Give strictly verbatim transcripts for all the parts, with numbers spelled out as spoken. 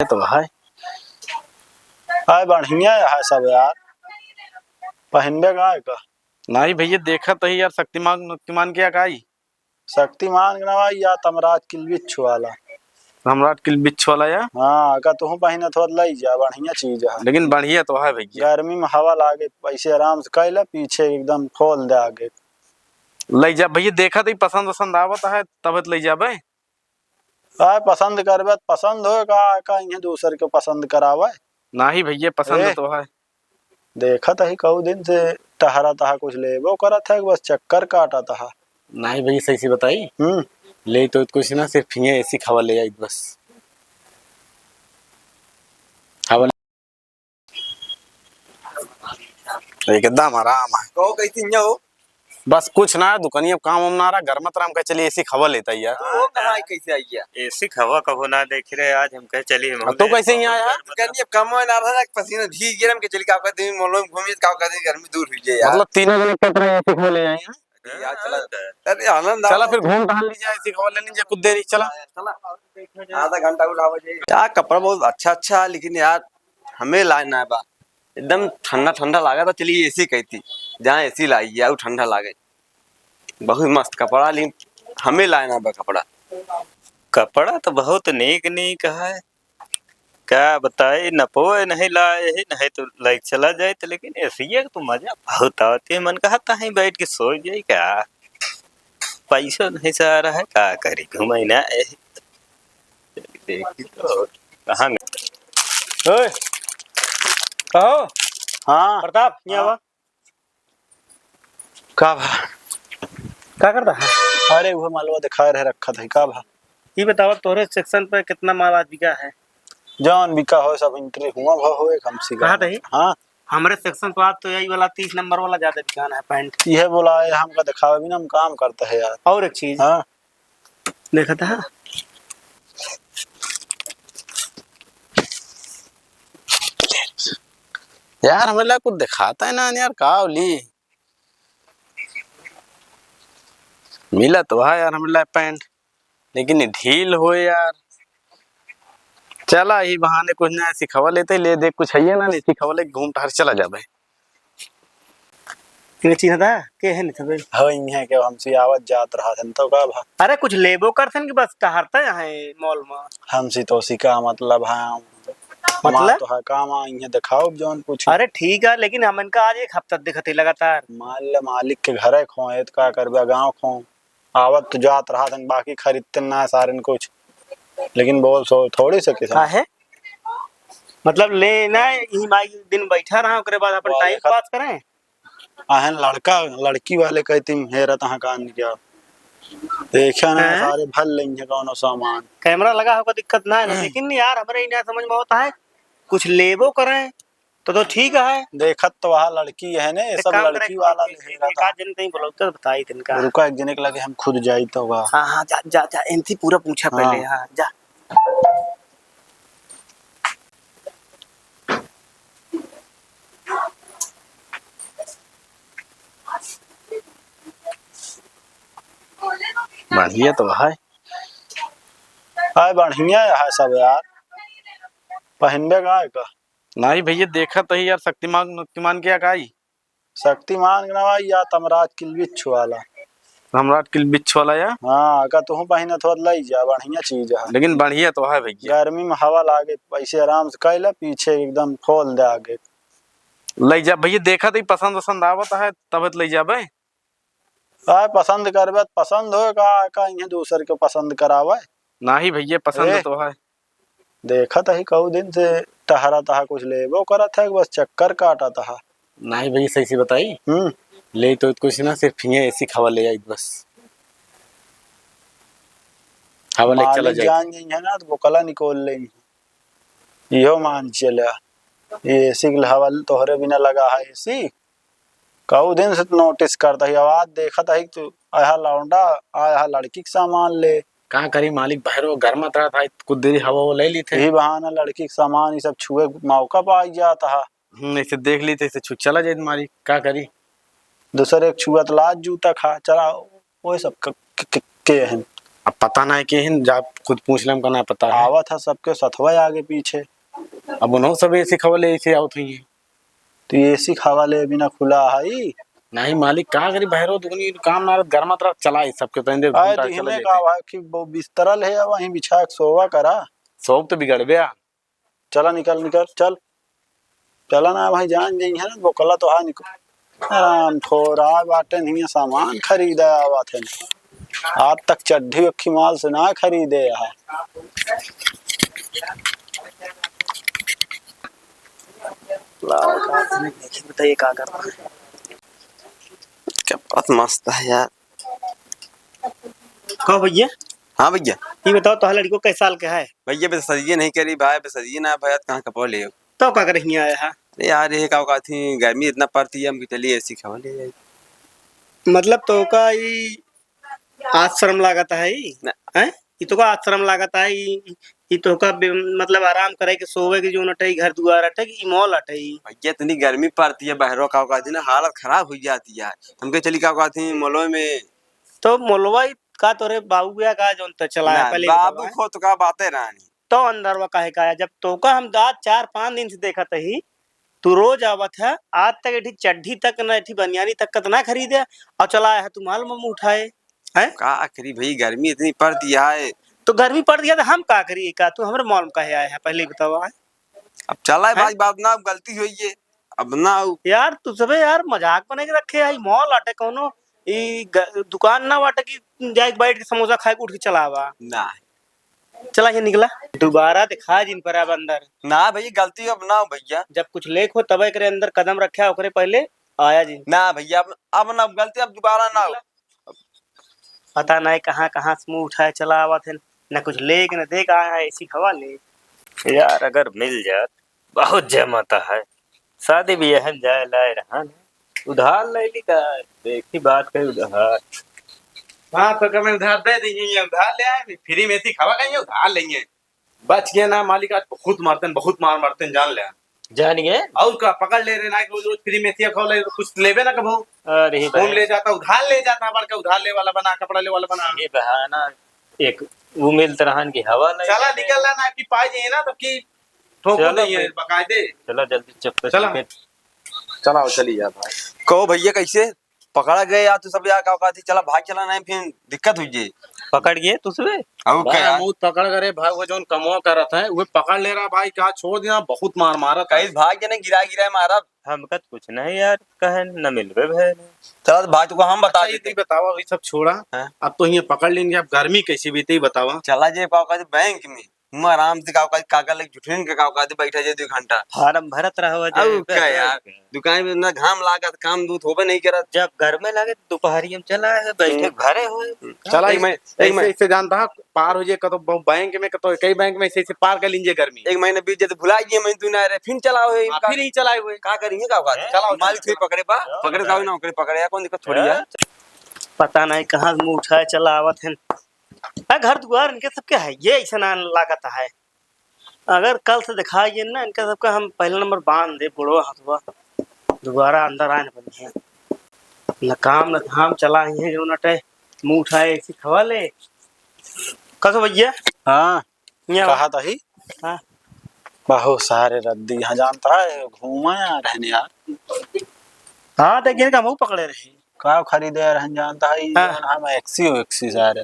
ये तो है। आय बढ़िया है सब यार। पहिनबे का है का? नहीं भइया, देखत ही यार, शक्तिमान, शक्तिमान क्या का आई? शक्तिमान के नवा या तमराज किलबिच्छ वाला। तमराज किलबिच्छ वाला या? हाँ, का तुहूँ पहिनत हो, लई जा, बढ़िया चीज है। लेकिन बढ़िया तो है भइया। गर्मी में हवा लागे, ऐसे आराम से कैला, पीछे एकदम खोल दे आगे। लई जा भइया, देखत ही पसंद वसंद आवत है, तब तो लई जाबे। आय पसंद करबे त पसंद होए का, का इहे दूसर के पसंद करावे? नाही भइया, पसंद ए, तो है। देखत ही कऊ दिन से टहरत हा, कुछ लेबो करत है, बस चक्कर काटत हा। नाही भइया, सही से बताई। हम्म। ले तो कुछ ना, सिर्फ हियाँ एसी क हवा ले आई बस। हवा एकदम आराम है। कहो कैसे हियाँ हो? बस कुछ ना, दुकनिया काम वाम ना रहा, घर में तो हम कहे चलिए एसी क हवा लेता ही यार। तो वो कहाँ है, कैसे आई है? एसी क हवा कबो ना देख रहे, आज हम कहे चलिए हम अब तो कैसे हियाँ आया? गर्मी अब कम ना रहा, पसीना भीग गया, हम कहे चलिए का कर दे, मॉल में घूमिए, का कर दे, गर्मी दूर हुई जाए यार। मतलब तीनों जने कह रहे एसी क हवा ले आए हैं। यार चला। हाँ, तो अरे आनंद चला आओ। फिर घूम टहल ली जाए, एसी क हवा ले ली जाए कुछ देर ही, चला। चला। आधा घंटा उठावा जाए। यार कपड़ा बहुत अच्छा अच्छा है, लेकिन यार हमें लाए ना बा। एकदम ठंडा ठंडा लागा था, चलिए एसी कहती, जहाँ एसी लाई है, वो ठंडा लागे। बहुत मस्त कपड़ा, लेकिन हमें लाए ना बा कपड़ा। कपड़ा तो बहुत नीक नीक है, का बताई, न पोए नहीं लाए ही, नहीं तो लाइक चला जाए तो, लेकिन एसी के तो मजा बहुत आवत है। मन कहत ही बैठ के सो जाए का, पैसो नहीं सा रहा है, का करी, घुमाई ना है। देखी तो कहाँ गए? ओए, कहो। हाँ। प्रताप, यहाँ हाँ। आवा। का भा? का करता है? अरे, वो मालवा दिखाए रहे, रखा था, का भा? ये बतावा, तोहरे सेक्शन पे कितना माल आज बिका है? जौन बिका हो, सब एंट्री हुआ भा हो, एक हमसे कहा का। हाँ। हमरे सेक्शन पे आज तो यही वाला तीस नंबर वाला ज्यादा बिकान है, पैंट। यह बोला है, हमका दिखावे भी ना, हम काम करते हैं यार। और एक चीज। हाँ। देखा था? यार, हमें ला कुछ दिखाता है ना यार, का होली? मिला तो है यार, हमें ला पैंट, लेकिन ये ढील हो यार। चला, ही बहाने कुछ ना सिखावा लेते, ले दे कुछ है ना, नहीं सिखावा ले, घूम टहर चला जाबे। इन्हें चिन्हता? के है नहीं था बे? हो, इन्हें के हमसे आवत जात रहा था, तो का भा? अरे, कुछ लेबो करथन कि बस टहरते हैं मॉल में? हमसे तो उसी का मतलब है, मतलब? हमार तो है काम, आ, इन्हें दिखाओ जौन कुछ। अरे, ठीक है, लेकिन हम इनका आज एक हफ्ता दिखत ही लगातार। मान ले, मालिक के घरे खो, तो का करबे, गाँव खो। आवत तो जात रहा था, बाकी खरीदते ना सारन कुछ, लेकिन बोल सो थोड़ी से किसान। काहे? मतलब, ले ना, ई माई दिन बैठा रहा, ओकरे बाद अपन वो टाइम देखत पास करें। आहन लड़का, लड़की वाले कहती, "हेरा तहाँ कान क्या?" देखा ना, हैं? सारे भर लेंगे कौनो सामान। कैमरा लगा होगा, दिक्कत ना है ना, लेकिन यार, हमरे इन्हें समझ में होता है, कुछ लेबो करें, तो, तो ठीक है। देखत तो वहाँ लड़की है ने, एक सब काम लड़की करे, वाला एक, ले एक, रहा एक था। आध जन कहीं बोलौते तो बताई तिनका। रुका, एक जने के लगे हम खुद जाई तो बा। हाँ, हाँ, जा, जा, जा, इनसे पूरा पूछा हाँ। पहले, हाँ, जा। बढ़िया तो है। आय बढ़िया है सब यार। पहिनबे का है का? नाही भइया, देखत ही यार, शक्तिमान, शक्तिमान क्या का आई? शक्तिमान के नवा या तमराज किलबिच्छ वाला। तमराज किलबिच्छ वाला या? हाँ, का तुहूँ पहिनत हो, लई जा, बढ़िया चीज है। लेकिन बढ़िया तो है भइया। गर्मी में हवा लागे, ऐसे आराम से कैला, पीछे एकदम खोल दे आगे। लई जा भइया, देखत ही पसंद वसंद आवत है, तब तो लई जाबे। आय पसंद करबे त पसंद होए का, का इन्हें दूसर के पसंद करावे? नाही भइया, पसंद ए, तो है। देखत ही कऊ दिन से टहरत हा, कुछ लेबो करत है, बस चक्कर काटत हा। नाही भइया, सही से बताई। हम्म। ले तो कुछ ना, सिर्फ हियाँ एसी क हवा ले आई बस। हवा ले चला मालिक जाए। जान जाई है ना, तो बोकला निकोल लेई। इहो मान चला, ये एसी के हवा तोहरे बिना लगा है एसी। कऊ दिन से नोटिस करता ही, आवाज देखत ही तू, आहा लौंडा, आहा लड़की के सामान ले। का करी मालिक, बहरो गरमत रहत है, कुछ देरी हवा वो ले ली थे। यही बहाना लड़की के सामान, ये सब छुए के मौका पाई जात हा। हम्म, ऐसे देख ली थे, ऐसे छू चला जाए मालिक, का करी? दूसरे एक छुआ त लाज जूता खा, चला, वो सब क-, क-, क-, के हैं? अब पता नाहीं के हिन, जा खुद पूछ लेम का ना पता है। आवत है सबके सथवा आगे पीछे। अब उन्हों सब AC क हवा ले ऐसे आवत हुई हैं। तो AC क हवा ले बिना खुला है ई? नाहीं मालिक, का करी, बहरो दुगनी काम ना रहत, गरमा तरह चला ई सबके, तनी देर अरे घूम टहल चले दिहने देते। का हुआ कि वो बिस्तरा ले आवा, वहीं बिछा के सोवा करा। सोब तो बिगड़बे आ। चला निकल, निकल, चल। चला ना भाई, जान जइहैं ना, बोकला तो हा निकल। आराम खोर आ बाटे, नहीं सामान खरीदे आवत है। आज तक चड्ढी अक्खी माल से ना खरीदे है। लाओ, का तनी देखी, बताइए का करना है। क्या बात मस्त है यार। कहो भैया। हाँ भैया। ये बताओ, तोहार लड़को कै साल के है? भैया, बस सजिए नहीं करी भाई, बस सजिए ना भाई, कहाँ कपड़ा ले? तो का करे हियाँ आया है? अरे यार, ये का कहती, गर्मी इतना पड़ती है, हम कि चलिए AC क हवा ले जाए। मतलब, तो का ई आश्रम लागत है ई? ना। हैं? ई तो का आश्रम लागत है ई? ई तो का बे-, मतलब, आराम करे के, सोवे के जो अटई, घर दुआर अटई, ई mall अटई। भैया, इतनी गर्मी पड़ती है, बहरो का कहती ना, हालत खराब हो जाती है। हम के चली का कहती mall में। तो mall वा ई का तोरे बाबू या का जोन त चला है, ना, पहले बाबू बतावा। खो तो का बातें रानी। तो अंदरवा काहे का आया? जब तोका हम आज चार पाँच दिन से देखत ही, तू रोज आवत है, आज तक एठी चड्ढी तक न एठी बनियानी तक कतना खरीदे और चला आया है तू माल में मुंह उठाए, हैं? का करी भाई, गर्मी इतनी पड़ती है। तो गर्मी पड़ती है तो हम का करी? का तू हमरे mall में काहे आया है, पहले ही बतावा है? अब चला है हैं? भाई, बात ना, अब गलती हुई है, अब ना हो। यार, तू सबे यार मजाक बने के रखे है, mall आटे कौनो, ई ग-, दुकान ना बाटे कि जाए के बैठ के समोसा खाए के उठ के चला आवा। ना। चला ये निकला, दोबारा दिखा जिन पर अब अंदर। ना भैया, गलती अब ना हो भैया। जब कुछ लेक हो तबे करे अंदर कदम रखे, ओकरे पहले आया जिन। ना भैया, अब, अब ना गलती, अब दोबारा ना हो। पता नहीं कहाँ कहाँ से मुंह उठाए चला आवत है, न कुछ लेक न देख आया है, AC क हवा ले। यार, अगर मिल जात, बहुत जमाता है। शादी बियाह में जाए लाए रहन, उधार ले ली का? देखी बात कही उधार। हाँ, तो कभी उधार दे देंगे, ये उधार ले आए, free में AC क हवा कहीं उधार लेंगे। बच गए ना मालिक, आज बहुत मारतन, बहुत मार मारतन, जान ले। जान गए? और का, पकड़ ले रहे ना, रोज रोज free में AC क हवा ले, कुछ लेबे ना कबो। अरे फोन भाई। ले जाता, उधार ले जाता, बड़का उधार ले वाला बना, कपड़ा ले वाला बना। ये बहाना एक वो मिलत रहन की हवा ले चला जाते। निकल ना कि पाए जाइए ना, तब की ठोक चलो नहीं है, भाई। बकायदे। चला जल्दी चप्पल चला। पहन के। चलाओ, चली जा भाई। कहो भैया, कैसे पकड़ा गए यार तू सब यार, का कहती, चला भाग चला, नहीं फिर दिक्कत हुई जाए। पकड़ गए तू सबे? अब का भाई, यार? हम पकड़ गए भाई, वो जौन कमवा करत है, वो पकड़ ले रहा भाई, का छोड़ दिया, बहुत मार मारत है। कहीं भाग के नहीं गिरा गिरा मारा। हमका तो कुछ नहीं यार, कहे न मिलबे भय नहीं। चला तो भाई, तुमको हम बता अच्छा, ये देते। बतावा, ये सब छोड़ा। हाँ। अब तो ये पकड़ लेंगे, अब गर्मी कैसे बीते, ये बतावा। चला जे का कहती बैंक में, हम आराम से का कहती, कागज लेके झुठिन के का कहती, बैठा जे दो घंटा। फार्म भरत रहो जे अउ पे का यार, पे। दुकान में इतना घाम लागत, काम दूत होबे नहीं करत। जब घर में लगे, दोपहरिया में चला है, बैठे हम्म। भरे हुए। चला, एक महीने, एक ऐसे, महीने। ऐसे जानता है, पार हो जाए, कतो ब-, बैंक में, कतो कई बैंक में ऐसे, ऐसे पार कर लीजिए गर्मी। एक महीने बीत जाए तो भुला गए, मैं तू ना रहे, फिर चलाओ है, हाँ, का-, फिर ही चलाए हुए। का करिए, का बात है? चलाओ, मालिक चलाओ। फिर पकड़े बा, हाँ। पकड़े का ना, ओकरे पकड़े, कौन दिक्कत थोड़ी है। हाँ। पता नहीं कहाँ से मुंह उठाए चला आवत है। आ, घर दुआर इनके सबके है, ये ऐसा ना लागत है। अगर कल से दिखाई ये ना, इनका सबका हम पहला नंबर बांध दे, बुढ़वा हथवा दोबारा अंदर आए न बनिए। न काम न धाम चला ही है, जो नटे मुंह उठाए AC क हवा ले। कसो भैया? हाँ, यहाँ कहा तही? हाँ। बहुत सारे रद्दी यहाँ जानता है, घूमा यार, रहने यार। हाँ, तो इनका मुंह पकड़े रही। का खरीदे यार, हम जानता है, हाँ। हम Axis, Axis सारे।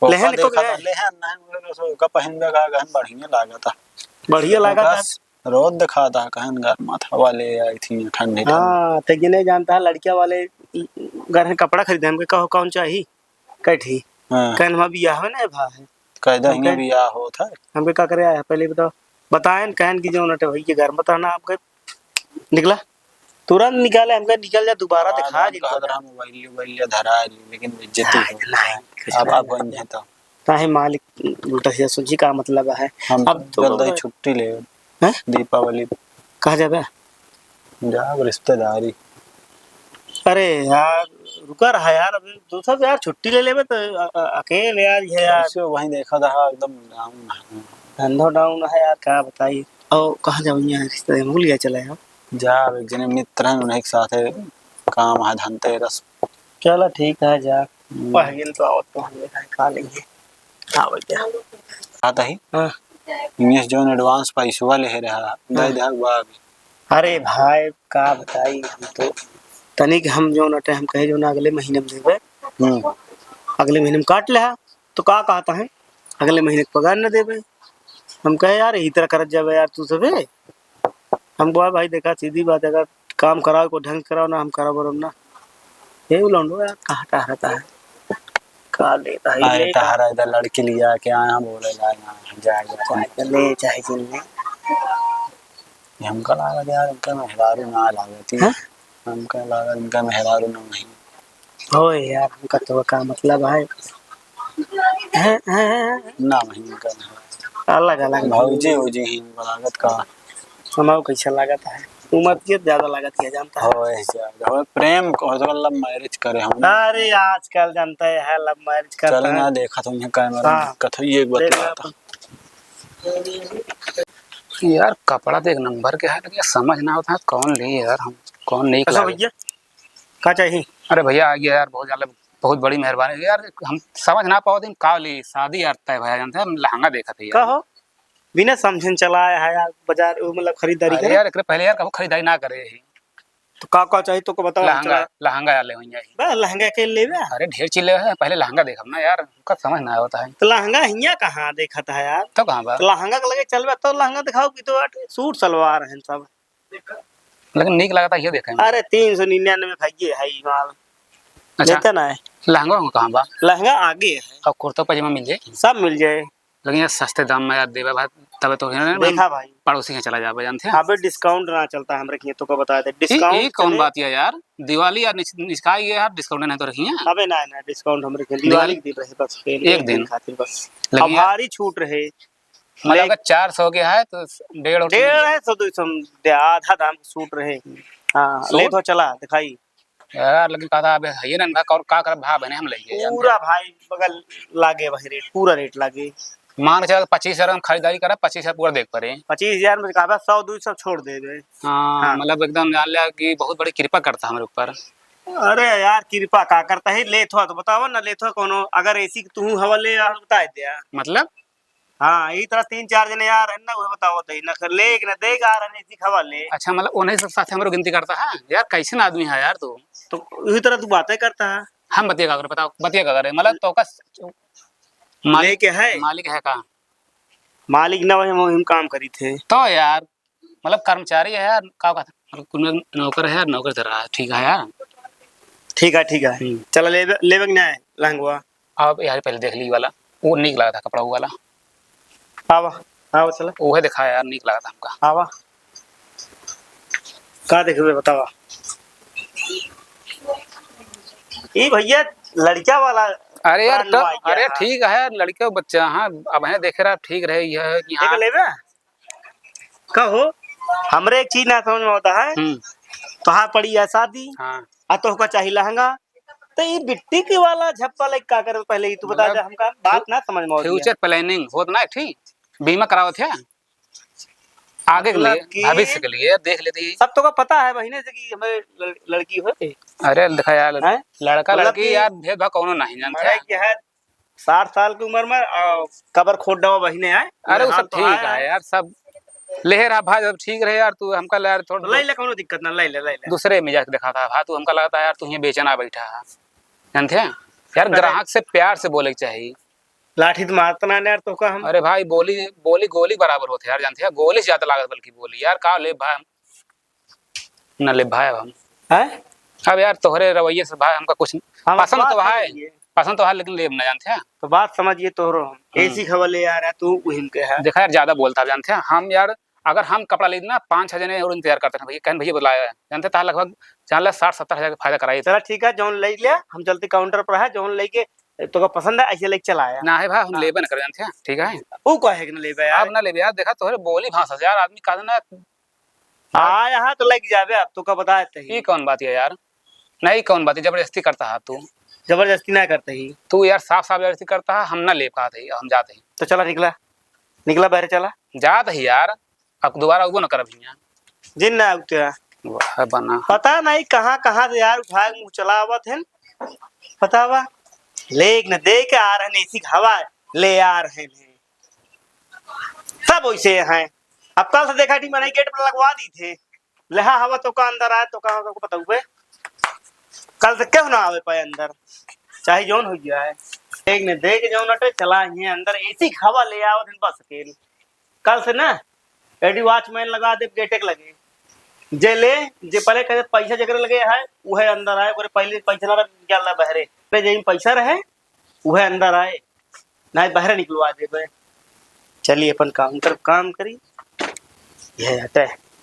लेहन ओका को देखा था, लेहन, नहीं, वो तो ओका पहन के का गहन बढ़िया लागत है। बढ़िया लागत है। ओका रोज दिखाता है, कहन घर माथा वाले आई थी ठंडी, ठंडी। हाँ, तो ये नहीं जानता है, लड़किया वाले घर में कपड़ा खरीदे, हमके कहो कौन चाहिए? कह ठीक। हाँ। कहन हमारा बियाह में नहीं भा है। कह दे, हमके हियाँ बियाह होत है। हमके का करे आया है, पहले बताओ। बताएन, कहन कि जो नटे भाई के घर में तो ना हमके निकला, तुरंत निकाले, हमका निकल जा, दोबारा दिखा जिन। कहत रहा मोबाइल, मोबाइल धरा ली, लेकिन बेइज्जती हो। नहीं, नहीं, कुछ अब नहीं। आप बन जाए तो। काहे मालिक उल्टा सीधा सोची, का मतलब है? हम अब तो चल रहे बगल छुट्टी ले। हैं? दीपावली। कहाँ जाबे? जाब रिश्तेदारी। अरे यार, रुका रहा यार, अभी तू सब यार छुट्टी ले लेबे तो अ-, अ-, अकेले यार, ये यार। कैसे वहीं देखा था, एकदम down है। धंधो down है यार, का बताई। और कहाँ जाओ यहाँ रिश्तेदारी में, भूल गया चला यार। जा, अब एक जने मित्र हैं, उन्हीं के साथ है, काम है धनतेरस। चलो ठीक है, जा। हम्म। पहले तो आओ तो हम देखा है, खा लेंगे। हाँ भैया। आता ही? हाँ। इन्हें जौन advance पैसवा लेहे रहा, दे हाँ। दे बा अभी। अरे भाई, का बताई, हम तो तनिक हम जौन अटे, हम कहे जौन अगले महीने में देबे। हम्म। अगले महीने में काट ले हा, तो का कहता है, अगले महीने के पगार न देबे। हम कहे, "यार, ई तरह करत जाबे यार तू सबे।" हम कहा, "भाई देखा, सीधी बात है, अगर काम कराओ को ढंग से कराओ ना, हम कराओ बरम ना।" ये लौंडो यार, कहाँ टहरता है, का लेता है, अरे ये का टहरा इधर लड़की लिया के आया, बोले ला ना, जाए, जाए। चाहे ले, चाहे जिन ले। ये हमका लागत यार, इनका मेहरारू ना लागत ही। हाँ? हमका लागत इनका मेहरारू ना वही। ओए यार, हमका तो का मतलब है? हैं, हैं, हैं, हैं। ना वही इनका मेहरारू। अलग, अलग। भौजी, भौजी ही लागत का। हमारो कैसा लागत है? उमर के ज्यादा लागत है, जानता है? ओए, ज्यादा। ओए, प्रेम को, थोड़ा love marriage करे हम। अरे, आजकल जानता है, love marriage करता चल है। ना, देखा तुम यहाँ camera में हाँ। कथई एक बात देख बताता। यार, कपड़ा तो एक नंबर के है, लेकिन समझ ना होता है कौन ले यार, हम कौन नहीं अच्छा लागे। भैया, का चाहिए? अरे भैया, आ गया यार, बहुत ज्यादा, बहुत बड़ी मेहरबानी यार। हम समझ ना पाओ दिन का ली, शादी यार तय भया जानते हैं, हम लहंगा देखा थे यार। का हो? बिना समझन चला आया है यार, बाजार, वो मतलब खरीदारी अरे करे। यार, एकरे पहले यार कबो खरीदारी ना करे ही। तो का का चाहिए तो को बताओ, लहंगा, चला। लहंगा यार ले होइया ही। बस लहंगा के लेबे? अरे ढेर चीज ले है, पहले लहंगा देखब ना यार, हमका समझ ना आवता है। तो लहंगा हियाँ कहाँ देखत है यार? तो कहाँ बा? तो लहंगा के लगे चलबे तो लहंगा दिखाओ कि तो बाटे सूट सलवार है सब। लेकिन नीक लागता ये देखे में। अरे तीन सौ निन्यानवे का ये है ये माल। अच्छा। लेता ना है। लहंगा वहंगा कहाँ बा? लहंगा आगे है। और कुर्ता पजामा मिल जाए? सब मिल जाए। लेकिन यार सस्ते दाम में यार देवे भाई, तबे तो है ना, देखा भाई। पड़ोसी के चला जाबे, जानते हैं? अबे discount ना चलता हमरे के, तो को बता दे, ई, discount ई कौन चले। बात है यार? दिवाली यार निच-, निचकाई है यार, discount नहीं तो रखी है। अबे ना, ना, discount हमरे के दिवाली दिवाली के दिन रहे बस, एक एक दिन दिन। खातिर बस। लेकिन अब यार भारी छूट रहे। मतलब ले- अगर चार सौ के है तो डेढ़ और डेढ़ है, सौ, दो सौ दे, आधा दाम सूट रहे। हाँ, सूट? ले तो चला, दिखाई। यार, लेकिन कहता, "अबे, है ये ना, भाई, और का करब, भाई, बहने हम लइके जान पूरा दे।" भाई, बगल लागे भाई रेट, पूरा रेट लागे। मान के चला, पच्चीस हजार हम खरीदारी करब, पच्चीस हजार पूरा देख पड़े। पच्चीस हजार में कहबा, सौ, दो सौ छोड़ देबे। हाँ, हाँ। मतलब, एकदम जान लिया कि बहुत बड़ी कृपा करता हमरे ऊपर। अरे यार, कृपा का करता है, लेत हो तो बताओ ना, लेत हो कोनो, अगर AC के तू हवा ले, यार, बताए दे यार। मतलब? हाँ, ई तरह तीन चार जने यार है ना, उहे बतावत है, ना कर ले, ना दे, आ रहे, इसी खबर ले। अच्छा, मतलब, उन्हीं सब साथे हमरो गिनती करता है? यार, कैसन आदमी है यार तू? तो इही तरह तू बातें करता है। हम बतिया का करे, बताओ, बतिया का करे? मतलब, तो का मालिक, लेके है? मालिक है का? मालिक ना वही, हम काम करी थे। तो यार, मतलब, कर्मचारी है यार, का कहता है? मतलब, कुल में नौकर है यार, नौकर तो रहा है, ठीक है यार। ठीक है, ठीक है। हम्म। चला, लेबे, लेबे के ना है, लहंगवा? अब यार पहले देख ली वाला, वो नीक लागत है कपड़ा वो वाला। आवा, आवा चला। उहे देखा यार, नीक लागत है हमका। आवा। का देखबे बतावा? ई भैया लड़का वाला अरे यार, brand तो, आ गया अरे है। ठीक है, लड़का बच्चा, हाँ, अब है देखे रहा, ठीक रहे, यह है कि देख हाँ। लेबे? कहो, हमरे एक चीज ना समझ में आवता है। हम्म। तोहार पड़ी है शादी, हाँ। आ तोहका चाही लहंगा, तो ई बिट्टी के वाला झप्पा लेके का करबे? पहले ई तू बता मतलब, दे हमका, बात ना समझ में आवत है। Future planning होत ना, ठीक? बीमा करावत है आगे के मतलब लिए, कि भविष्य के लिए देख लेती। सब तोका पता है बहिने से कि हमें लड़-, लड़की होए। अरे देखा यार, हैं? लड़का मतलब लड़की कि यार भेदभाव कौनो नहीं जानते मने हैं। क्या है, साठ साल की उम्र में, आ, कबर खोद डावा बहिने आए। अरे, वो हम सब तो ठीक आए है हैं। यार, सब लेहे रहा भाई, सब ठीक रहे यार, तू हमका ले यार, थोड़ा तो ले ले, कौनो दिक्कत ना, ले ले, ले ले। दूसरे मिजाज के दिखाता है भाई, तू हमका लगता है यार, तू ये बेचना बैठा है, जानते हैं यार, अरे। ग्राहक से प्यार से बोले के चाहिए। लाठी तो मारता ना यार, तो का हम अरे भाई, बोली, बोली गोली बराबर होते यार, जानते हैं, गोली से ज्यादा लागत बल्कि बोली यार, का ले भाई हम ना ले भाई अब हम। हैं? अब यार तोहरे रवैये से भाई हमका कुछ हम पसंद बात तो है, समझिए। पसंद तो है लेकिन लेब ना जानते हैं। तो बात समझिए तोहरो हम। हम्म। AC खबर ले आ रहा है, तू उहिम के है। देखा यार ज्यादा बोलता है जानते हैं हम यार, अगर हम कपड़ा ले ना पाँच छह जने और इंतजार करते हैं भैया, कहन भैया बुलाया है। जानते हैं लगभग जान ला साठ सत्तर हजार का फायदा कराई। चला ठीक है, जौन ले लिया, हम चलते counter पर है, जौन लेके तोका पसंद है ऐसे लेके चला आया। ना है भाई हम हाँ। लेबे ना कर जानते हैं, ठीक है? वो कहे कि ना लेबे यार। आप ना लेबे यार, देखा तोहरे बोली भाषा से यार आदमी का ना हाँ, यहाँ तो लग जाबे, अब तो का बताए तही। ई कौन बात है यार? नहीं, कौन बात है? जबरदस्ती करता है तू। जबरदस्ती ना करते ही। तू यार साफ साफ जबरदस्ती करता है, हम ना ले पाते ही, हम जाते ही। तो चला निकला, निकला बाहर चला। जात ही यार, अब दोबारा उबो न करब हियाँ। जिन ना उतरा। वाह बना। पता नहीं कहाँ कहाँ से यार उठा के मुँह चला आवत है। पता बा? लेक न दे के आ रहे हैं इसी हवा। ले यार हैं, हैं। सब वैसे हैं। अब कल से देखा थी, मैंने गेट पर लगवा दी थे। लेहा हवा तो का अंदर आए, तो का, का बताऊबे? कल से क्यों ना आवे पाए अंदर, चाहे जौन हो गया है। एक ने देख जौन अटे, चला ही अंदर, ऐसी हवा ले आओ दिन बस अकेले। कल से ना, एडी वॉचमैन लगा दे, गेटे के लगे। जे ले, जे पहले कहे पैसा जेकरे लगे है, वह अंदर आए, ओकरे पहले पैसा ना रह, निकाल ला बहरे। अरे, जेब में पैसा रहे, वह अंदर आए, ना बहरे निकलवा देबे। चलिए, अपन काउंटर काम करी। यह हटे।